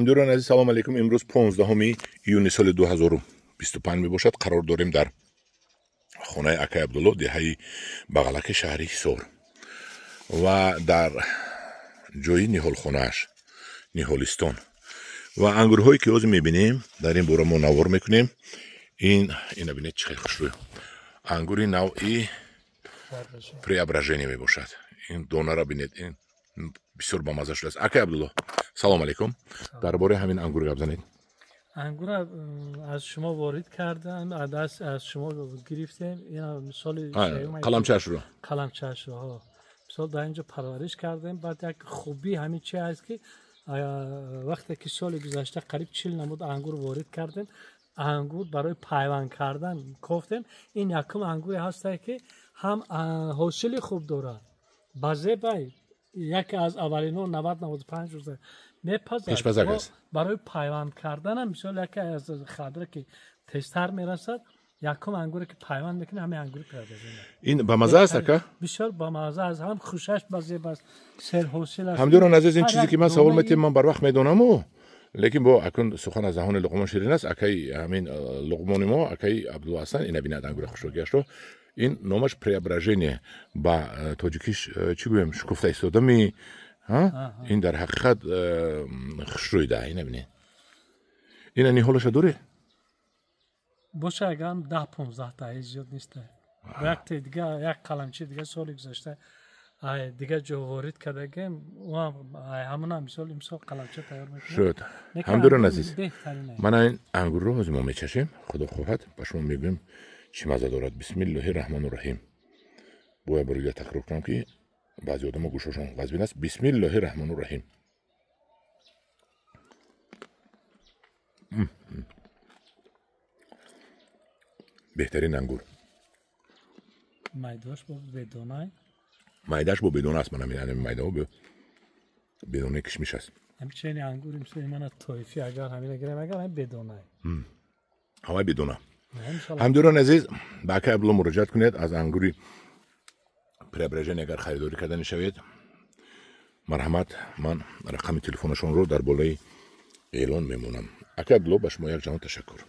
Дӯстони азиз, салом алейкум. Имрӯз 15 июни соли 2025 мебошад. Қарор дорем дар хонаи акай Абдулло, деҳаи Бағалаки шаҳри Ҳисор ва дар ҷои ниҳолхонааш, ниҳолистон. Ва ангурҳое ки ҳозир мебинем, дар ин бора мо навор мекунем. Ина бинед, чӣ хел хушрӯй ангури навъи Преображение мебошад. Ин донара бинед, ин бисёр бамазза шудааст. Акай Абдулло, салом алейкум. Дар бораи ҳамин ангур гап занед. Ангура аз шумо ворид кардам, аз шумо гирифтем. Соли қаламчаашро. Қаламчаашро мисол дар инҷо парвариш кардем. Баъд як хубӣ ҳамин чи аст, ки вақте ки соли гузашта қариб 40 намуд ангур ворид кардем, ангур барои пайванд кардан кофтем, ин якум ангуре ҳастае, ки ҳам ҳосили хуб дорад, ба зебай яке аз аввалинҳо 90-95 рӯза мепазад. Барои пайванд карданам мисол яке аз хадра, ки тезтар мерасад, якум ангуре ки пайванд мекунӣ, ҳамин ангури Преображение. Ин бамазза аст, ака? Бисёр бамазза аст, ҳам хушаш базеб аст, серҳосил аст. Ҳамдиёрон азиз, ин чизе ки ман савол метиҳам, ман барвақт медонаму, лекин бо акун сухан аз даҳони Луқмон ширин аст. Акаи ҳамин Луқмони мо, акаи Абдулло ҳастанд. Ина бинад ангури хушрӯгиашро. Ин номаш Преображение, ба тоҷикиш чӣ гӯем, шукуфта истодами. Ин дар ҳақиқат хушрӯйда. Ина бинед, ина ниҳолаша дорӣ? Боша, агарам 10-15 та, зиёд неста. Якте дига, як қаламчи дига соли гузашта дига ҷо ворид кардагем, ҳамонам мисол имсол қаламча тайёр мекунем. Шуд. Ҳамдиёрон азиз, мана ин ангурро ҳозир мо мечашем, худо хоҳад, ба шумо мегӯем, чӣ мазза дорад. Бисмиллоҳи раҳмону раҳим. Бояд бори дигар такрор кунам, ки баъзе одамо гӯшошон вазбин аст. Бисмиллоҳи раҳмону раҳим. Беҳтарин ангур. Майдааш бо бедона. Майдааш бо бедона аст. Мана майдао бедонаи кишмиш аст. Ҳамчунин ангур мисоли мана тоифӣ, агар ҳамина гирем, агар ҳам бедона. Ҳамаи бедона. Ҳамдиёрон азиз, ба акай Абдулло муроҷиат кунед. Аз ангури Преображение агар харидорӣ карда мешавед, марҳамат, ман рақами телефонашонро дар болои эълон мемонам. Акай Абдулло, ба шумо як ҷаҳон ташаккур.